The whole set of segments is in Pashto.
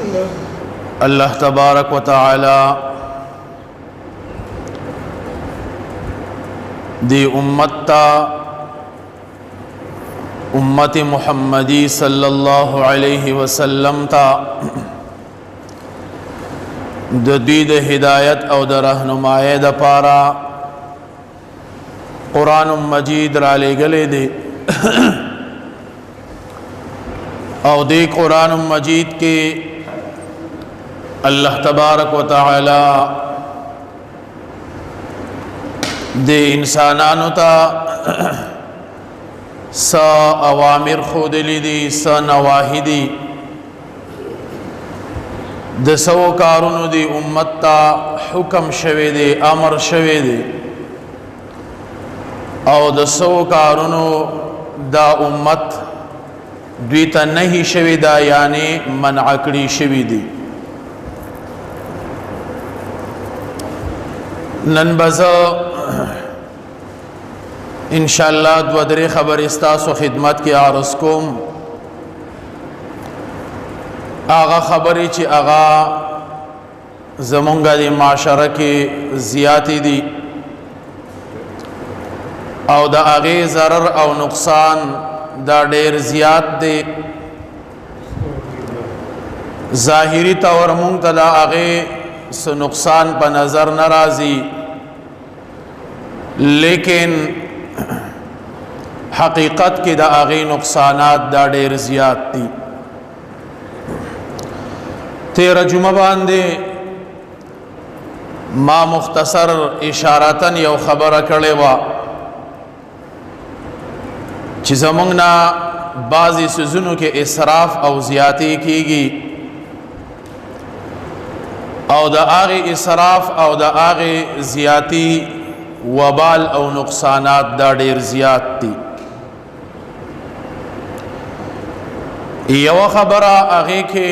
الله تبارک وتعالى دی امت تا امت محمدی صلی الله علیه وسلم تا د دوی د هدایت او د رهنمایۍ د پاره قرآن مجید را لېږلی دی او دې قرآن مجید کې الله تبارک وتعالى د انسانانو ته س اوامر خودلی دي، س نواهی دي، د سو کارونو دی امت ته حکم شوی دی، امر شوی دی، او د سو کارونو دا امت دوی ته نهي شوی دا، یعنی منع کړی شوی دی. نن بزه ان شاء الله دو درې خبرې ستاسو خدمت کې عرض کوم. هغه خبرې چې هغه زمونږ د معاشره کې زیاتې دي او د هغې ضرر او نقصان دا ډیر زیات دی. ظاهری طور مونږ ته د هغې څه نقصان په نظر نه راځي، لیکن حقیقت کې د هغې نقصانات دا ډیر زیات دي. تیر جمعه باندې ما مختصر اشارتن یو خبره کړې وه چې زمونږ نه بعضې څیزونو کې اسراف او زیاتې کیږي، او د هغې اسراف او د هغې زیاتی وبال او نقصانات دا ډیر زیات دي. یو خبره هغې کې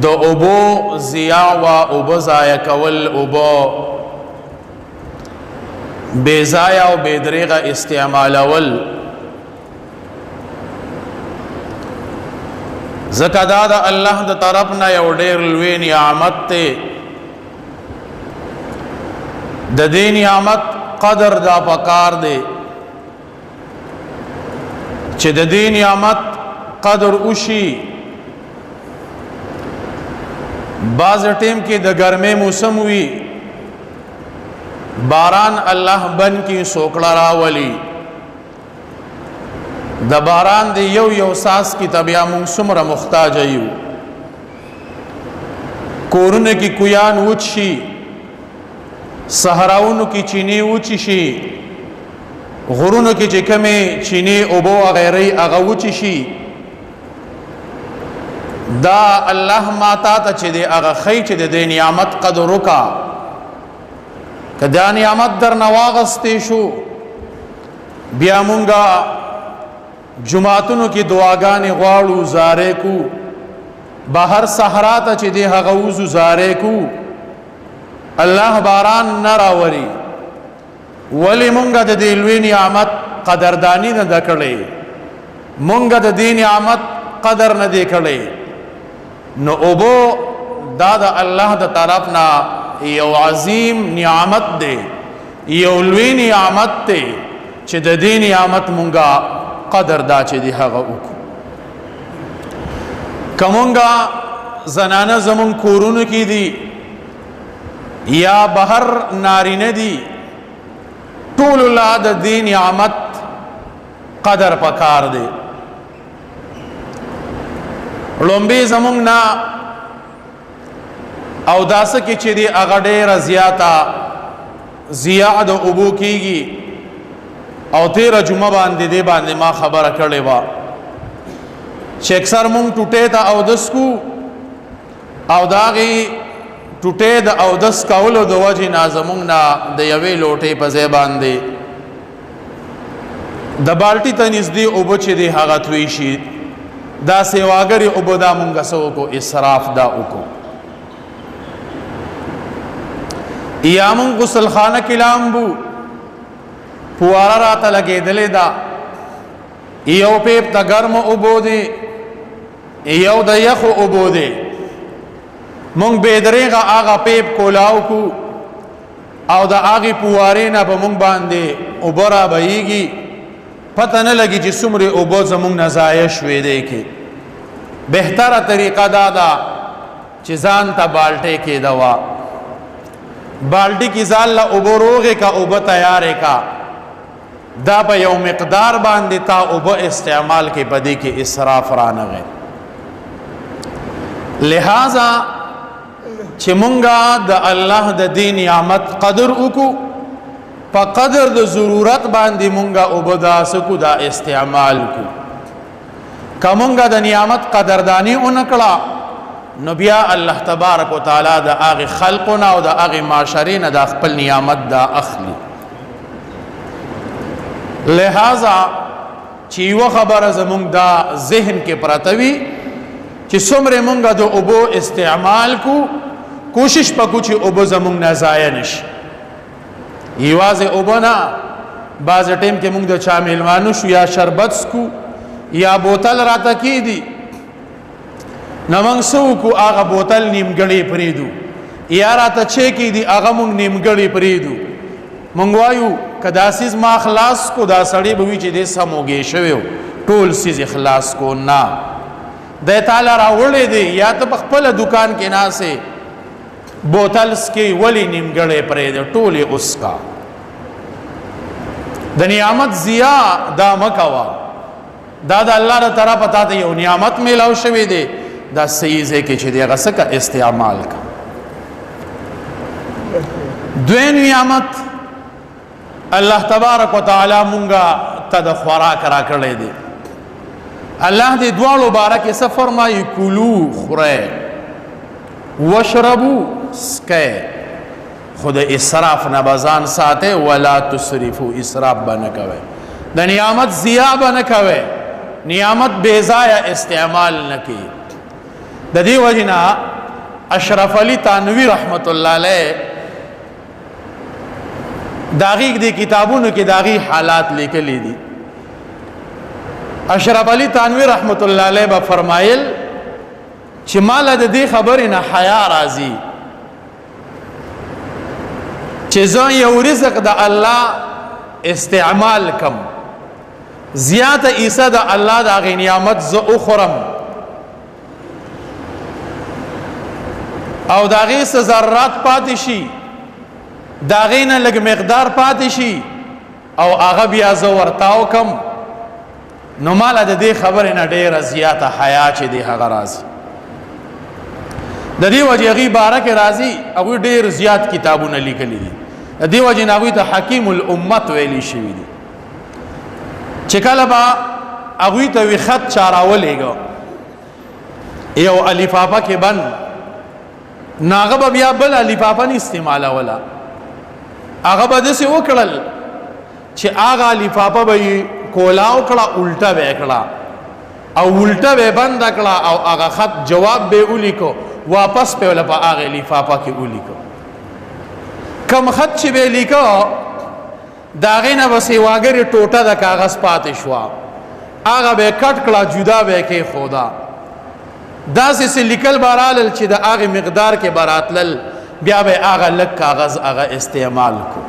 د اوبو ضیاع وا، اوبه ضایع کول، اوبه بې ځایه او بې دریغه استعمالول، ځکه دا د الله د طرف نه یو ډیر لوی نعمت دی. د دې نعمت قدر دا پکار دی چې د دې نعمت قدر وشي. بعض ټیم کې د ګرمۍ موسم وي، باران الله بن کی سوکړه راولي، د باران دی یو یو ساس کی تبیا مونږ څومره محتاج یو. کورونه کې کویان وچ شي، صحراونو کې چینې وچ شي، غرونو کې چې کمې چینې اوبو وغیرې هغه وچ شي. دا الله ما تا ته چې دی هغه ښیي چې د دې نعمت قدر وکړه. که دا نعمت در نه واغستې شو، بیا مونږه جماعتونو کې دعاګانې غواړو، زارې کو، بهر صحرا ته چې دی هغه وځو زارې کو، الله باران نه راوري. ولی مونږه د دې لوی نعمت قدردانی نه ده کړې؟ مونږه د دې نعمت قدر نه دی کړی. نو اوبو دا د الله د طرف نه یو عظیم نعمت دی، یو لوی نعمت دی چې د دې نعمت مونږه قدر دا چې دی هغه وکړو. که مونږه زنانه زمونږ کورونو کې دي یا بهر نارینه دي، ټول الله د دې نعمت قدر پکار دی. لومبي زمونږ نه او داسه کې چې دی هغه ډېره زیاته ضیاع د اوبو کېږي. او تېره جمعه باندې دې باندې ما خبره کړې وه چې اکثر مونږ ټوټې ته اودس کو، او د هغې ټوټې د اودس کولو د وجې نه زمونږ نه د یوې لوټې په ځای باندې د بالټي ته نږدې اوبه چې دی هغه توی شي. دا سیواګرې اوبه دا مونږ څه وکړو؟ اسراف دا وکړو. یا مونږ غسلخانه کې لامبو، فواره راته لګېدلې ده، یو پیپ د ګرمو اوبو دی، یو د یخو اوبو دی. مونږ بې درېغه هغه پیپ کولاو کو او د هغې پوارې نه په مونږ باندې اوبه را بهیږي، پته نه لګي چې څومره اوبه زمونږ نه ضایع شوې دی. کې بهتره طریقه دا ده چې ځان ته بالټې کې دوا بالټي کې ځان له اوبه روغې کا، اوبه تیارې کا، دا په یو مقدار باندې تا اوبه استعمال کې، پدې کې اسراف رانغی. لہذا چې مونږه د الله د دین نعمت قدر وکړو، په قدر د ضرورت باندې مونږه اوبه داسکو دا استعمال کو. که مونږه د نعمت قدردانی اونکړه نو بیا الله تبارک وتعالى د هغه خلقنا او د هغه معاشرې نه د خپل نعمت دا اخلي. لہذا چې یو خبره زمونږ دا ذهن کې پرته وي چې څومره مونږ د اوبو استعمال کو، کوشش پکو چې اوبه زمونږ نه ضایع نشي. یوازې اوبه نه، بعض ټیم کې مونږ د چا میلمانو شو، یا شربت سکو یا بوتل راته کیدی، نو مونږ څه وکړو؟ هغه بوتل نیمګړی پرېږدو، یا راته چې کیدی هغه مونږ نیمګړی پرېږدو. مونږ وایو که دا څیز ما خلاص کو، دا سړی به وي چې دې سم وږی شوی، ټول څیز خلاص کو. نه، دی تعالی راوړی دی، یا ته په خپله دکان کې ناست بوتل سکې، ولې نیمګړی پرېږدې؟ ټول یې وڅکه. د نعمت ضیا دا مه کوه. دا د الله د طرفه تا ته یو نعمت میلاو شوی دی، دا صحیح ځای کې چې دی هغه څه استعمال کا. دویم نعمت الله تبارک وتعالى مونږه ته د خوراک را کړی دی. الله دې دواړو باره کې څه فرمایي؟ کلو، خورئ، وشربو، سکئ، خو د اسراف نه به ځان ساتئ. ولا تسرفو، اسراف به نه کوئ، د نعمت ضیاع به نه کوئ، نعمت بې ځایه استعمال نه کوي. د دې وجې نه اشرف علي تانوي رحمت الله علیه داغي د کتابونو کې داغي حالات لیکلي دي. اشرف علي تانوي رحمت الله علیه به فرمایل چې مال د دې خبرې نه حیا راځي چې زه یو رزق د الله استعمال کم، زیاته ایسه د الله د هغې نعمت زه وخورم او د هغې څه ذرات پاتې شي، د هغې نه لږ مقدار پاتې شي او هغه بیا زه ورتاو کم، نو ماله د دې خبرې نه ډېره زیاته حیا چې دی هغه راځي. د دې وجې هغوی باره کې راځي، هغوی ډېر زیات کتابونه لیکلي دي. د دې وجې نه هغوی ته حکیم الامت ویلی شوي دي. چې کله به هغوی ته وي خط چا راولېږه یو الفافه کې بند، نو هغه به بیا بله لفافه نه استعمالوله، هغه به داسې وکړل چې هغه لفافه به یې کولاو کړه، الټه به یې کړه او الټه به یې بنده کړه او هغه خط جواب به یې ولیکو، واپس به یې په هغې لفافه کې ولیکو. کم خط چې به یې لیکه د هغې نه به سیواګرې ټوټه د کاغذ پاتې شوه، هغه به یې کټ کړه، جدا به یې کېښوده. داسې څه لیکل به رالل چې د هغې مقدار کې به راتلل، بیا به هغه لږ کاغذ هغه استعمال کو.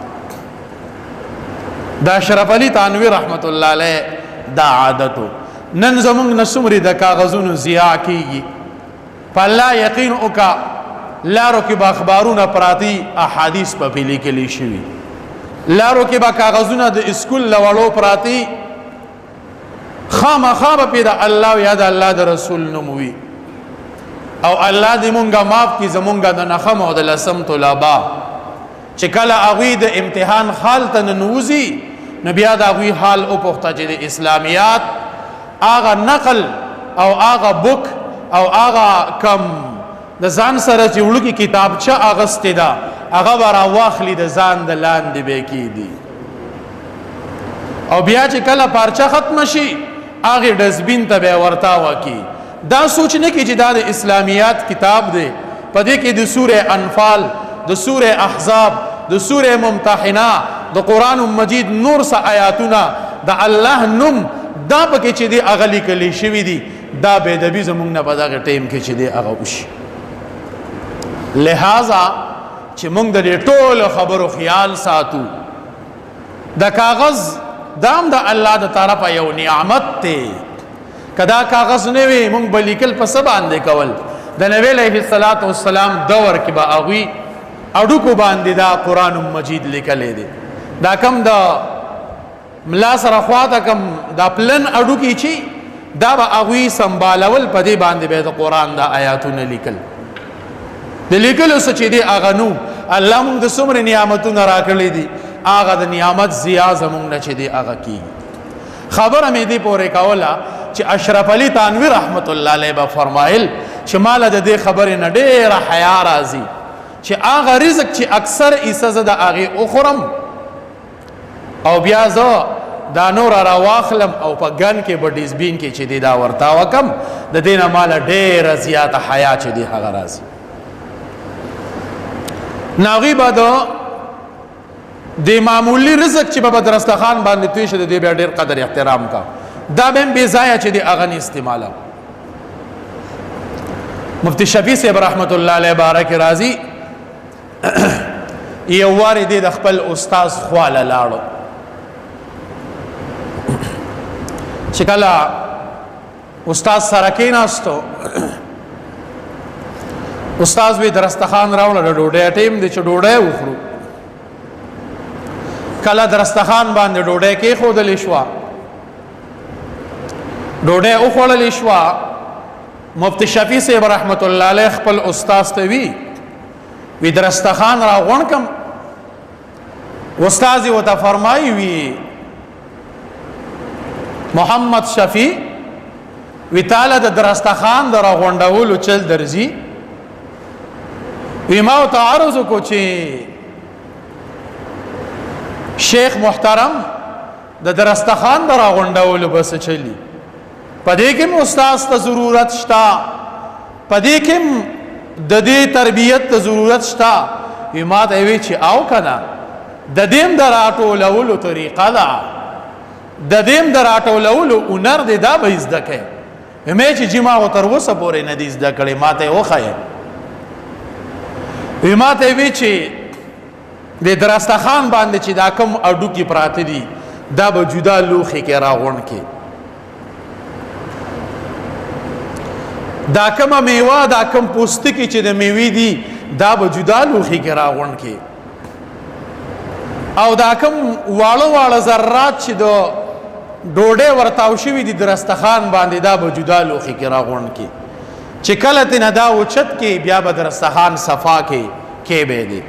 د اشرف علي تانوي رحمت الله علیه دا عادتو. نن زمونږ نه څومرې د کاغذونو ضیاع کیږي. په الله یقین وکړه، لارو کې به اخبارونه پراتی، احادیث په پې لیکلی شوي، لارو کې به کاغذونه د اسکول له وړو پراتی، خامخا به پې د الله یا د الله د رسول نوم وي. او الله دې مونږه معاف کړي، زمونږه د نخم او د لسم طلبا چې کله هغوی د امتحان خال ته ننوځي نو بیا د هغوی حال وپوښته چې د اسلامیات هغه نقل او هغه بوک او هغه کم د ځان سره چې وړوکې کتابچه اغستې ده هغه به راواخلي، د ځان د لاندې به کېږدي، او بیا چې کله پارچه ختمه شي هغې ډسبین ته به ورتاوه کړي. دا سوچ نه کړي چې دا د اسلامیات کتاب دی، په دې کې د سوره انفال، د سوره احزاب، د سوره ممتحنه، د قرآن مجید نور څه آیاتونه، د الله نوم دا پکې چې دی هغه لیکل شوی دی. دا بے ادبي زمونږ نه په دغه ټیم کې چې دی هغه وشي. لہذا چې مونږ د دې ټولو خبرو خیال ساتو، د کاغذ دام د الله د طرفه یو نعمت دی. کدا کاغذ نه وي مونږ به لیکل په څه باندې کول؟ د نبی علیه الصلاۃ والسلام دور کې به هغوی اډوکو باندې دا قرآن مجید لیکلی دی. دا کم د ملا سره خواته کم دا پلن اډوکي چې دا به هغوی سنبالول، په دې باندې به د قرآن دا آیاتونه لیکل. د لیکلو څه چې دی هغه نو الله مونږ د څومره نعمتونه راکړي دي، هغه د نعمت زیا زمونږ نه چې دی هغه کیږي. خبره مې دې پورې کوله چې اشرف علي تانوي رحمت الله علیه به فرمایل چې ماله د دې خبرې نه ډېره حیا راځي چې هغه رزق چې اکثر ایسه زه د هغې وخورم او بیا زه دا نور راواخلم او په ګن کې په ډیسبین کې چې دی دا ورتا وکم، د دې نه ماله ډېره زیاته حیا چې دی هغه راځي. ناغي به د معمولی رزق چې په درستخان باندې توی شه، د دې بیا ډېر قدر احترام کا، دا به هم بې ځایه چې دی هغه نه استعماله. مفتی شفیع صاحب رحمت الله علیه بارک راضی یو وار دی د خپل استاد خواله لاړو، چې کله استاد سره کېناستو، استاد وی درستخان راوړل، د ډوډۍ ټیم دی چې ډوډۍ وخورو. کله درستخان باندې ډوډۍ کې خودلې شو، ډوډۍ وخوړلې شو. مفتی شفیع صاحب رحمت الله علیه خپل استاد ته وی وی درستخان را غون کم. استاد وته فرمایي وی محمد شفیع وی تعالی د درستخان در غونډولو چل درځي. وی ما ته عرض کو چې شیخ محترم د درستخان در غونډولو بس چلی، پدې کې استاد ته ضرورت شتا، پدې کې د دې تربیت ته ضرورت شتا. وی ما ته وی چې او کنه د دیم د راټولولو طریقه ده، د دیم د راټولولو هنر دی، دا به زده کړې. مې چې جما خو تر اوسه پورې نه دی زده کړې، ما ته وښیه. وی ما ته وی چې د درستخان باندې چې دا کم اډوکي پراته دي دا به جدا لوښي کې راغونډ کې، دا کومه میوه دا کوم پوستکی چې د میوې دي دا به جدا لوښي کې راغونډ کې، او دا کوم واړه واړه ذرات چې د ډوډۍ ورتاو شوي دي درستخان باندې دا به جدا لوښي کې راغونډ کې، چې کله ترې نه دا اوچت کې بیا به درستخان صفا کې کې به دی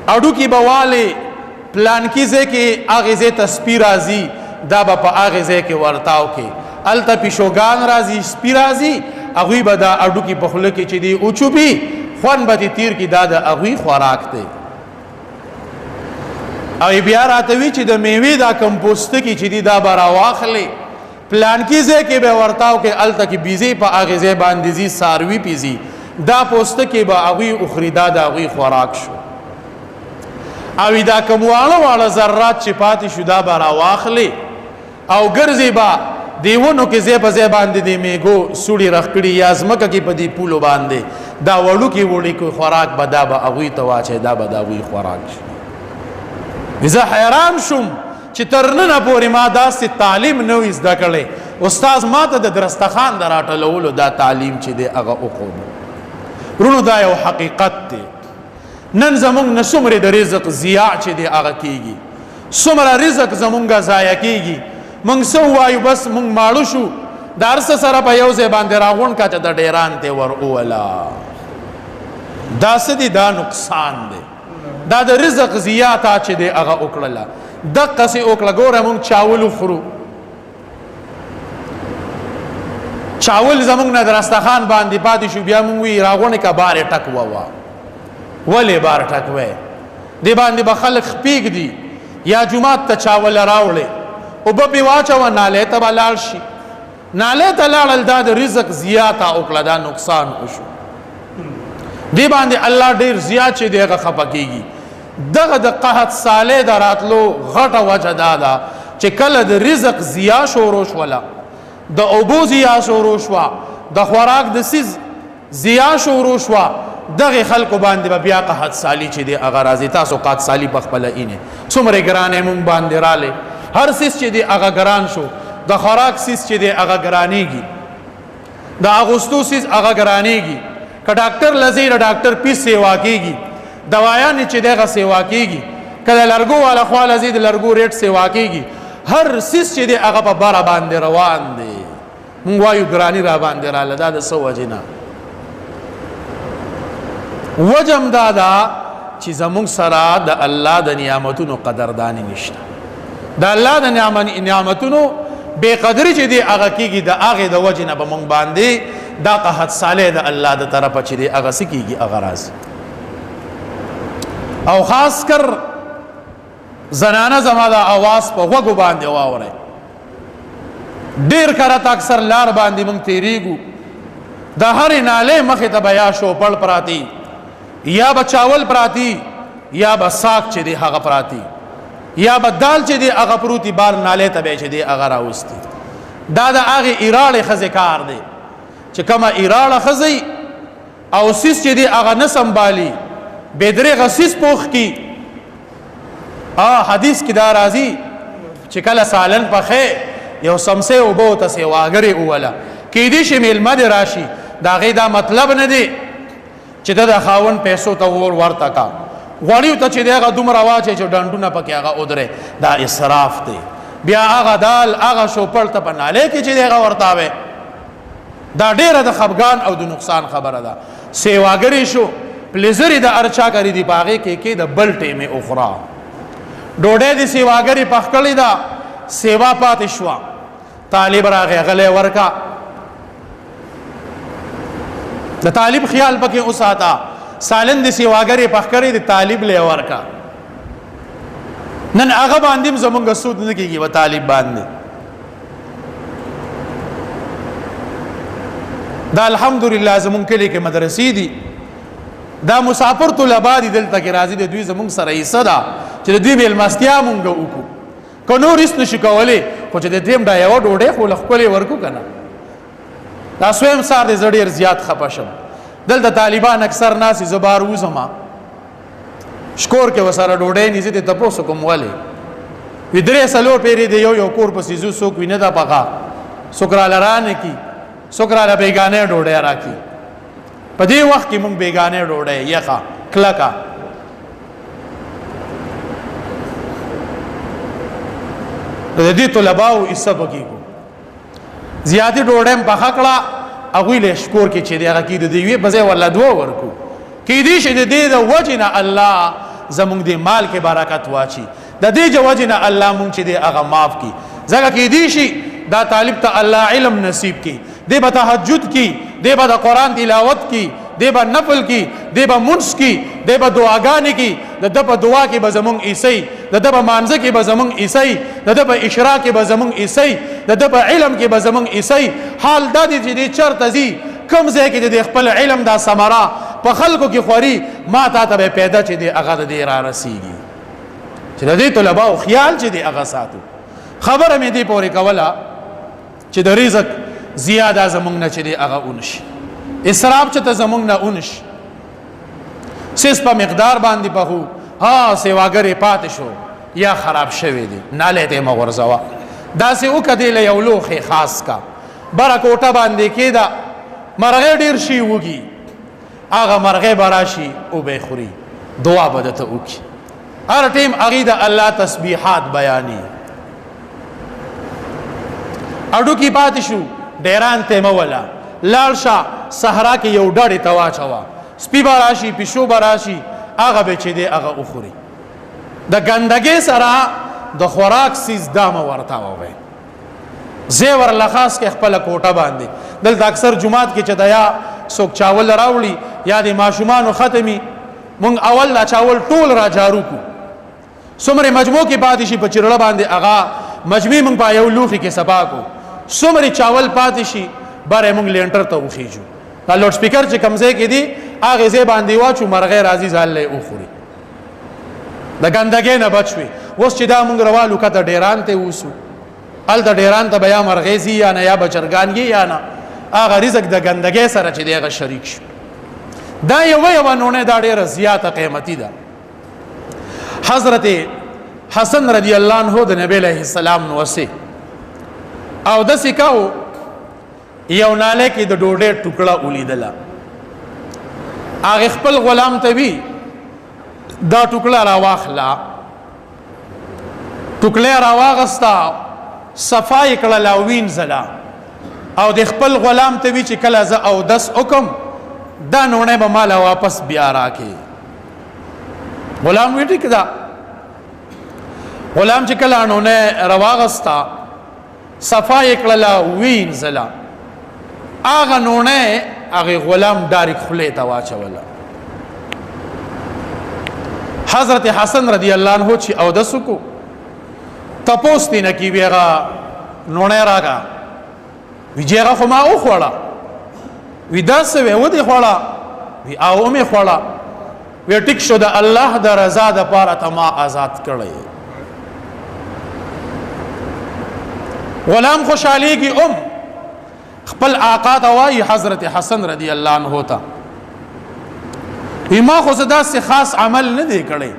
اډوکي به والې پلانکي ځای کې هغې ځای ته سپي راځي، دا به په هغې ځای کې ورتاو کې، هلته پیشوګان راځي سپي راځي، هغوی به دا هډوکي په خوله کې چې دی وچوبي، خوند به ترې تېر کړي، دا د هغوی خوراک دی. او بیا راته وي چې د میوې دا کوم پوستکي چې دی دا به راواخلې، پلانکي ځای کې به ورتاو کې، هلته کې بیزې په هغې ځای باندې ځي، څاروي پې ځي، دا پوستکی به هغوی وخوري، دا د هغوی خوراک شو. او دا کوم واړه واړه ذرات چې پاتې شو دا به راواخلې او ګرځي به دیونو کې ځای په ځای باندې د میګو سوړي رخ کړي یا ځمکه کې په دې پولو باندې دا وړوکي وړوکي خوراک به دا به هغوی ته واچوي، دا به د هغوی خوراک شي. زه حیران شوم چې تر ننه پورې ما داسې تعلیم نه وي زده کړی، استاد ما ته د درستخان د راټولولو دا تعلیم چې دی هغه وښود. وروڼو دا یو حقیقت دی. نن زمونږ نه څومره د رزق ضیاع چې دی هغه کیږي، څومره رزق زمونږ ضایع کیږي. مونږ څه ووایو، بس مونږ ماړه شو، د هر څه سره په یو ځای باندې راغونډ کا چې د ډیران ته ور ووله. دا څه دی؟ دا نقصان دی، دا د رزق ضیاع تا چې دی هغه وکړله، دقسې وکړه. ګوره مونږ چاول وخورو، چاول زمونږ نه درستخان باندې پاتې شو، بیا مونږ وی راغونډ کا بار یې ټک ووه. ولې بار ټک وی؟ دې باندې به خلک خپېږدي، یا جومات ته چاول راوړې اوبه پې واچوه نالۍ ته به لاړ شي، نالۍ ته لاړل، دا د رزق زیاته وکړه، دا نقصان وشو. دې باندې الله ډېر زیات چې دی هغه خفه کېږي. دغه د قحط سالې د راتلو غټه وجه دا ده چې کله د رزق زیا شروع شوله، د اوبو زیا شروع شوه، د خوراک د سیز زیا شروع شوه، دغه خلکو باندې به بیا قحط سالی چې دی هغه راځي. تاسو قحط سالی په خپله اینې څومره ګرانې مونږ باندې رالی، هر څیز چې دی هغه ګران شو، د خوراک څیز چې دی هغه ګرانېږي، د اغوستو څیز هغه ګرانېږي، که ډاکټر لځي د ډاکټر پیس سیوا کېږي، دوایانې چې دی هغه سیوا کېږي، که د لرګو والا خوا لځي د لرګو ریټ سیوا کېږي، هر څیز چې دی هغه په بره باندې روان دی. مونږ وایو ګرانی را باندې راله، دا د څه وجې نه؟ وجه هم دا ده چې زمونږ سره د الله د نعمتونو قدردانی نشته. د الله د نعمتونو بے قدری چې دی هغه کېږي، د هغې د وجې نه به مونږ باندې دا قحط سالی د الله د طرفه چې دی هغه څه کېږي، هغه راځي. او خاص کر زنانه زما دا اواز په غوږو باندې واورئ. ډیر کرته اکثر لار باندې مونږ تیریږو، د هرې نالې مخې ته به یا شوپړ پراتی، یا به چاول پراتی، یا به ساک چې دی هغه پراتی، یا به دال چې دی هغه پروتي، بار نالې ته به چې دی هغه راوستي. دا د هغې ایراړې ښځې کار دی چې کومه ایراړه ښځه او سیس چې دی هغه نه سنبالي، بې درېغه سیس پوخ کی. حدیث کې دا راځي چې کله سالن پخې یو سمسه اوبو ته سیواګرې ووله، کیدی شي میلمه دې راشي، د هغې دا مطلب نه دی چې ته د خاوند پیسو ته ور ورته کا، غوړیو ته چې دی هغه دومره واچوي چې ډنډونه پکې هغه ودرې، دا اسراف دی. بیا هغه دال هغه شوپړ ته په نالې کې چې دی هغه ورتاوی، دا ډیره د خفګان او د نقصان خبره ده. سیواګری شو پلیزری د ارچا کری دی پاغه کې کې د بل ټیمه اخرى ډوډۍ دی سیواګری پخ کړی دا سیوا پاتې شو، طالب راغی غلې ورکا، د طالب خیال پکې اوساته، سالن دی سیواګری پخ کړی دی طالب لې ورکا. نن هغه باندې زمونږ سود نه کیږي و طالب باندې. دا الحمدلله زمونږ کلی کې مدرسې دي، دا مسافر طلبا دي دلته کې راځي، د دوی زمونږ سره حصه ده چې د دوی مېلمستیا مونږ وکړو، که نور هېڅ نشي کولی خو چې د دوی هم دا یوه ډوډۍ خو له ښکلې ورکو که نه. دا سویم سار دی، زه ډېر زیات خفه شم. دلته طالبان اکثر ناست، زه بار وځم شکور کې وسره ډوډۍ نیځي، ته تپوس کوم ولې وی درې څلور پیرې دی یو یو کور پسې ځو، څوک وي نه ده پخه، څوک راله رانه کي، څوک راله بېګانۍ ډوډۍ راکړي. په دې وخت کې مونږ بېګانۍ ډوډۍ یخه کلکه د دې طلباو حصه پکې کو زیاتې ډوډۍ هم پخه کړه، هغوی له شکور کې چې دی هغه کې د دې یوې په ځای ورله دوه ورکو. کیدی شي د دې د وجې نه الله زمونږ دې مال کې برکت واچي، د دې د وجې نه الله مونږ چې دی هغه معاف کړي. ځکه کیدی شي دا طالب ته الله علم نصیب کړي، دی به تهجد کی، دی به د قرآن تلاوت کی، دی به نفل کی، دی به منس کی، دی به دعاګانې کی، د ده په دعا کې به زمونږ عیسی، د ده په مانځه کې به زمونږ عیسی، د ده په اشراق کې به زمونږ عیسی، د ده په علم کې به زمونږ عیسی. حال دا دی چې دی چرته ځي، کوم ځای کې د خپل علم دا ثمره په خلکو کې خوري، ما تا ته به پیدا چې دی هغه د دې را رسیږي. چې د دې طلباو خیال چې دی هغه ساتو. خبره مې دې پورې کوله چې د رزق زیاده زمونږ نه چې دی هغه ونشي، اسراف چې ته زمونږ نه ونشي، سیس په مقدار باندې پخو، ها سیواګرې پاتې شو یا خراب شوی دی نالې ته مه غورځوه، داسې وکړه دې له یو لوښی خاص کا بره کوټه باندې کېده، مرغۍ ډېر شي وږي، هغه مرغۍ به راشي وبه یې خوري، دعا به درته وکړي. هر ټیم هغې د الله تسبیحات بیاني. اډو کې پاتې شو، ډیران ته مه وله، لاړ شه صحرا کې یو ډډې ته واچوه، سپي به راشي، پیشو به راشي، هغه به چې دی هغه وخوري. د ګندګۍ سره د خوراک څیز دا مه ورته ووایه، ځای ورله خاص کې خپله کوټه باندې. دلته اکثر جومات کې چې د یا څوک چاول راوړي یا د ماشومانو ختمي، مونږ اول دا چاول ټول را جارو کو، څومره مجموع کې پاتې شي په چرړه باندې هغه مجموع مونږ په یو لوښي کې سبا کو، څومره چاول پاتې شي بره مونږ لینټر ته وخیجو، دا لوډ سپیکر چې کوم ځای کې دی هغې ځای باندې واچو، مرغۍ راځي ځان له یې وخوري. د ګندګۍ نه بچ وي. اوس چې دا مونږ روالو کته ډیران ته وسو، هلته ډیران ته به یا مرغۍ ځي یا نه، یا به چرګان یې یا نه، هغه رزق د ګندګۍ سره چې دی هغه شریک شو. دا یوه یوه نوڼه دا ډېره زیاته قیمتي ده. حضرت حسن رضی الله عنه د نبی علیه السلام نوسې او داسې کاو، یو ناله کې د ډوډۍ ټوکړه ولیدله، هغه خپل غلام ته وی دا ټوکړه راواخله. ټوکړه راواغسته، صفا یې کړله او وینځله، او د خپل غلام ته وی چې کله زه اودس وکم دا نوڼی به ماله واپس بیا راکې. غلام وی ټیک ده. غلام چې کله نوڼی راواغسته، صفا یې کړله، وینځله، هغه نوڼی هغې غلام ډایرک خولې ته واچوله. حضرت حسن رضی الله عنه چې اودس وکړو، تپوس ترې نه کېږي، هغه نوڼی راکړه. وی چې هغه خو ما وخوړه. وی دا څه وی؟ ودې خوړه؟ وی او ومې خوړه. وی ټیک شو، د الله د رضا دپاره ته ما آزاد کړی. غلام خوشحالېږي، ام خپل آقا ته وایي حضرت حسن رضی الله عنه ته، وی ما خو څه داسې خاص عمل نه دی کړی،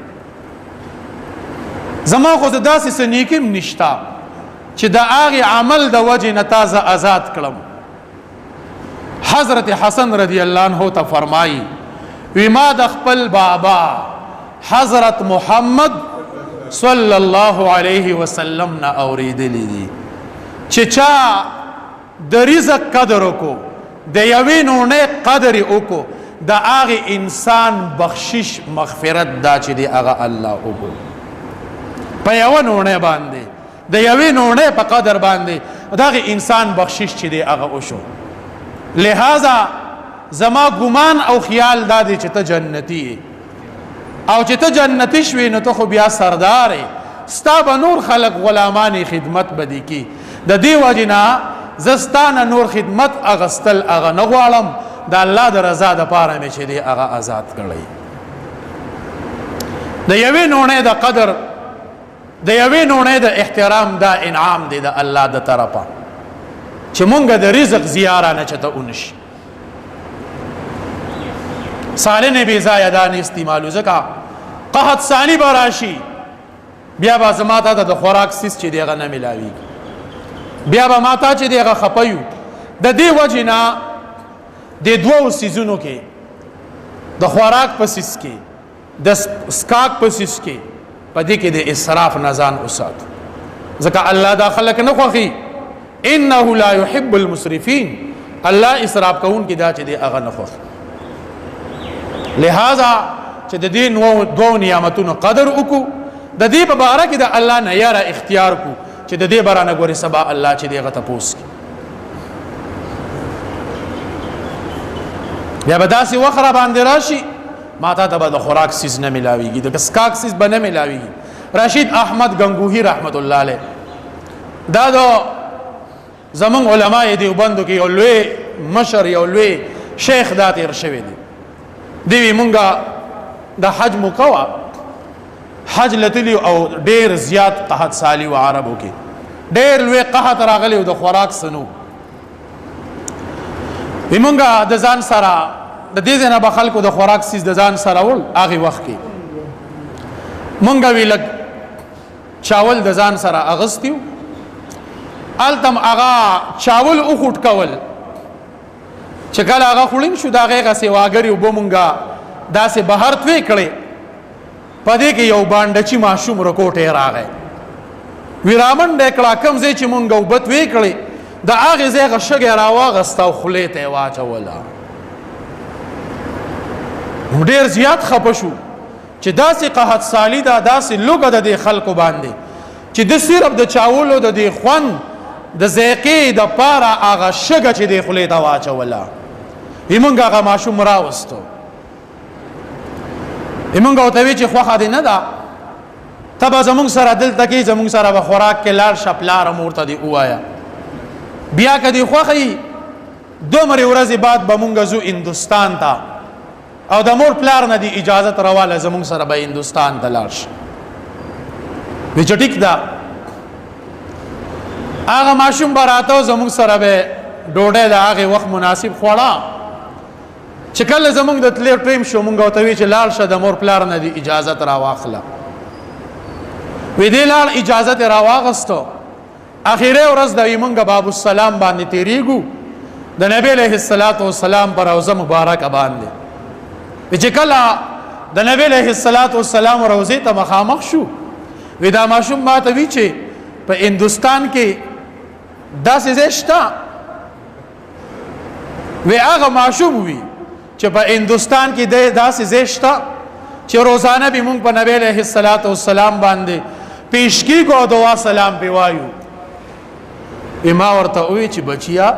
زما خو څه داسې څه نیکي هم نشته چې د هغې عمل د وجې نه تا زه آزاد کړم. حضرت حسن رضی الله عنه ته فرمایي، وی ما د خپل بابا حضرت محمد صلی الله علیه وسلم نه اوریدلی دي چې چا د رزق قدر وکړو، د یوې نوڼې قدر یې وکړو، د هغې انسان بخشش مغفرت دا چې دی هغه الله وکړو. په یوه نوڼې باندې، د یوې نوڼې په قدر باندې دغه انسان بخشش چې دی هغه وشو. لہذا زما ګمان او خیال دا دی چې ته جنتی یې، او چې ته جنتی شوې نو ته خو بیا سردار یې، ستا به نور خلق غلامانې خدمت به دې کی. د دې وجې نه زه ستا نه نور خدمت اغستل هغه نه غواړم، د الله د رضا دپاره مې چې دی هغه آزاد کړی. د یوې نوڼې د قدر، د یوې نوڼې د احترام دا انعام دی د الله د طرفه چې مونږ د رزق زیاره نه چته ونشي. سالنې بې ځایه دا نه استعمالو، ځکه قحط ثاني به راشي، بیا به زما ته د خوراک څیز چې دی هغه نه میلاویږي، بیا به ما ته چې دی هغه خفه یو. د دې وجې نه د دوو څیزونو کې، د خوراک په څیز کې، د سکاک په څیز کې، په دې کې د اسراف نه ځان وساتو، ځکه الله دا خلک نه خوښي. انه لا يحب المسرفين، الله اسراف کوونکي دا چې دی هغه نه خوښي. لہذا چې د دې دوو نعمتونو قدر وکړو، د دې په باره کې د الله نه یاره اختیار کو چې د دې باره نه ګورې سبا الله چې دی هغه تپوس کړي. بیا به داسې وخت را باندې راشي ما ته به د خوراک څیز نه میلاویږي، د څښاک څیز به نه میلاویږي. رشید احمد ګنګوهي رحمت الله علیه، دا د زمونږ علماء دیوبندو کې یو لوی مشر، یو لوی شیخ دا تیر شوی دی. دی وی مونږه د حج موقع وه، حج لتلی او ډیر زیات قحط سالی و عربو کې ډیر لوی قحط راغلی او د خوراک سنو. وی مونږه د ځان سره د دې ځای نه به خلکو د خوراک څیز د ځان سره وړل. هغې وخت کې مونږه وی لږ چاول د ځان سره اغستیو، هلته هم هغه چاول وخوټ کول چې کله هغه خوړین شو، د هغې هغسې واګرې اوبه مونږه داسې بهر توی کړې. په دې کې یو بانډچي ماشوم رکوټی راغی، وی رامنډه یې کړه، کوم ځای چې مونږ اوبه توی کړې د هغې ځای هغه شګه راواغسته او خولې ته یې واچوله. ډېر زیات خفه شو چې داسې قحط سالي ده، داسې لوږه ده دې خلکو باندې چې د صرف د چاولو د دې خوند د ذایقې د پاره هغه شګه چې دې خولې ته واچوله. وی مونږ هغه ماشوم راوستو، مونږ ورته وی چې خوښه دې نه ده، ته به زمونږ سره دلته کې زمونږ سره به خوراک کې لاړ شه، پلار مور ته دې ووایه، بیا که دې خوښه وي دومرې ورځې بعد به مونږ ځو هندوستان ته، او د مور پلار نه دې اجازت رواله زمونږ سره به هندوستان ته لاړ شي. وی چې ټیک ده. هغه ماشوم به راته، زموږ سره به ډوډۍ د هغې وخت مناسب خوړه. چې کله زموږ د تلې ټایم شو، مونږ ورته وی چې لاړ شه، د مور پلار نه دی اجازت را واخله. وی دی لاړ، اجازت را واغستو. اخیره ورځ د مونږ باب السلام باندې تیریږو، د نبی علیہ الصلوۃ والسلام پر روضه مبارکه باندې. چې کله د نبی علیہ الصلوۃ والسلام روضه ته مخامخ شو، وی دا ماشوم ما ته وی چې په هندستان کې داسې ځای شته؟ وی هغه ماشوم وی چې په هندستان کې د داسې ځای شته چې روزانه به مونږ په نبی علیہ الصلوۃ والسلام باندې پیش کیږو او دعا سلام پی وایو؟ ما ورته وی چې بچیا،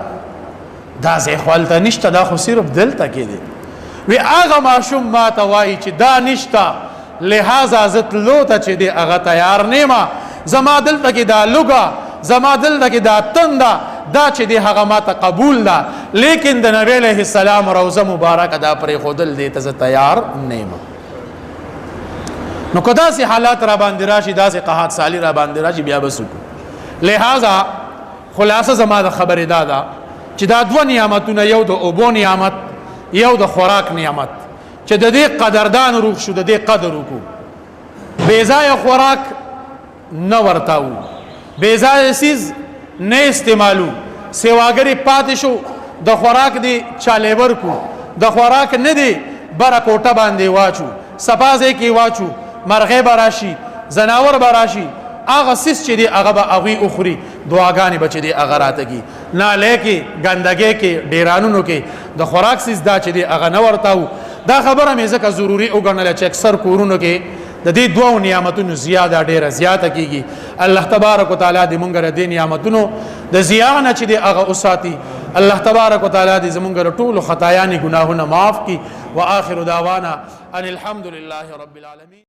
دا ځای خو هلته نشته، دا خو صرف دلته کې دی. وی هغه ماشوم ما ته وایي چې دا نشته، لہذا زه تلو ته چې دی هغه تیار نیمه. زما دلته کې دا لوګه، زما دلته کې دا تنده، دا چې دی هغه ما ته قبول ده، لیکن د نبی علیہ السلام روضه مبارکه دا پرې خودل دی ته زه تیار نیمه. نو که داسې حالات را باندې راشي، داسې قحط سالی را باندې راشي، بیا به څه کوو؟ لہذا خلاصه زما د خبرې دا ده چې دا دوه نعمتونه، یو د اوبو نعمت، یو د خوراک نعمت، چې د دې قدردان روغ شو، د دې قدر وکړو، بې ځایه خوراک نه ورتاو، بې ځایه څیز نه استعمالو. سیواګری پاتې شو، د خوراک دی چاله ورکو، د خوراک نه دی بره کوټه باندې واچو، سپازه کې واچو، مرغې به راشي، زناور به راشي، هغه څیز چې دی هغه به هغوی وخوري، دعاګانې به چې دی هغه راته کي. نالې کې، ګندګۍ کې، ډیرانونو کې د خوراک څیز دا چې دی هغه نه ورتاو. دا خبره مې ځکه ضروري وګڼله چې اکثر کورونو کې د دې دوو نعمتونو زیاده ډیره زیاته کیږي. الله تبارک وتعالى دې مونږ له دې نعمتونو د زیان نه چې دی هغه وساتي. الله تبارک وتعالى دې زمونږ له ټولو خطایانې، ګناهونه معاف کړي. واخر دعوانا ان الحمد لله رب العالمین.